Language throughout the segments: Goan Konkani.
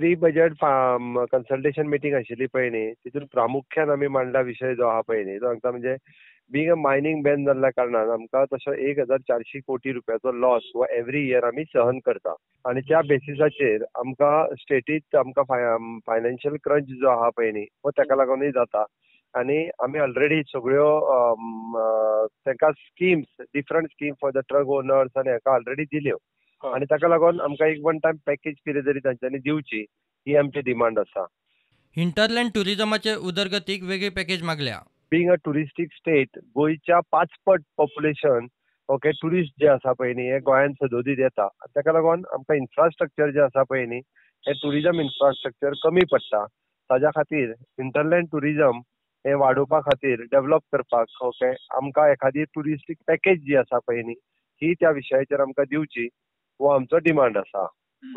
प्री बजेट कन्सल्टेशन मिटींग आशिल्ली पळय न्ही, तितून प्रामुख्यान आमी मांडला विशय जो आहा पळय न्ही, तो सांगता म्हणजे बींग अ मायनींग बॅन जाल्ल्या कारणान आमकां तसो 1400 कोटी रुपयाचो लॉस हो एवरी इयर आमी सहन करता आनी त्या बेसिसाचेर आमकां स्टेटीत आमकां फायनान्शियल क्रंच जो आहा पळय न्ही हो ताका लागूनय जाता. आनी आमी ऑलरेडी सगळ्यो तांकां schemes, different scheme for the truck owners आनी हाका ऑलरेडी दिल्यो आनी ताका लागून आमकां एक वन टायम पॅकेज कितें तरी तांच्यांनी दिवची ही आमची डिमांड आसा. हिंटरलँड टुरिझमाचे उदरगतीक वेगळी पॅकेज मागल्या. बीइंग अ टुरिस्टीक स्टेट गोंयच्या 5 पट पॉप्युलेशन ओके टुरिस्ट जे आसा पळय न्ही हे गोंयांत सदोदीत येता, ताका लागून आमकां इन्फ्रास्ट्रक्चर जे आसा पळय न्ही हे टुरिजम इन्फ्रास्ट्रक्चर कमी पडटा. ताज्या खातीर हिंटरलँड टुरिजम हे वाडोवपा खातीर डेव्हलप करपाक ओके आमकां एखादी टुरिस्टीक पॅकेज जी आसा पळय न्ही ही त्या विशयाचेर आमकां दिवची हो आमचो डिमांड आसा.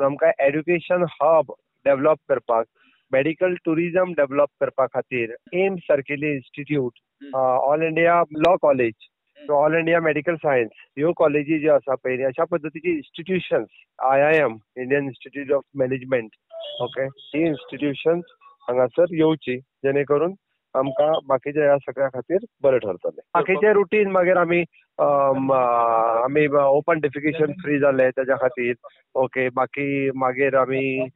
आमकां एड्युकेशन हब डेव्हलप करपाक, मेडिकल टुरिजम डेव्हलप करपा खातीर AIIMS सारकेली institute, all India law college, all India medical science ह्यो कॉलेजी ज्यो आसा पळय अशा पद्दतीची institutions, IIM Indian Institute of Management okay he institutions हांगासर येवची जेणे करून आमकां बाकीच्या ह्या सगळ्या खातीर बरें ठरतलें. बाकीचे रुटीन मागीर आमी आमी ओपन डेफिकेशन फ्री जाले तेज्या खातीर ओके, बाकी मागीर आमी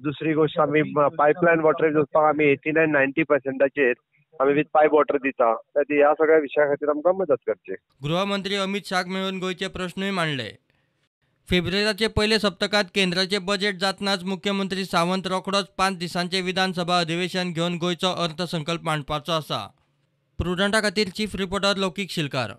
दुसरी गोष्ट आमी पायपलायन वॉटर वचपाक आमी 89-90% आमी विथ पायप वॉटर दिता. ह्या सगळ्या विशया खातीर आमकां मदत करची. गृहमंत्री अमित शाह मेळून गोंयचे प्रश्नूय मांडले. फेब्रुवारीचे पयले सप्तकांत केंद्राचे बजेट जातनाच मुख्यमंत्री सावंत रोखडोच 5 दिसांचे विधानसभा अधिवेशन घेवन गोंयचो अर्थसंकल्प मांडपाचो आसा. प्रुडंटा खातीर चीफ रिपोर्टर लौकीक शिलकार.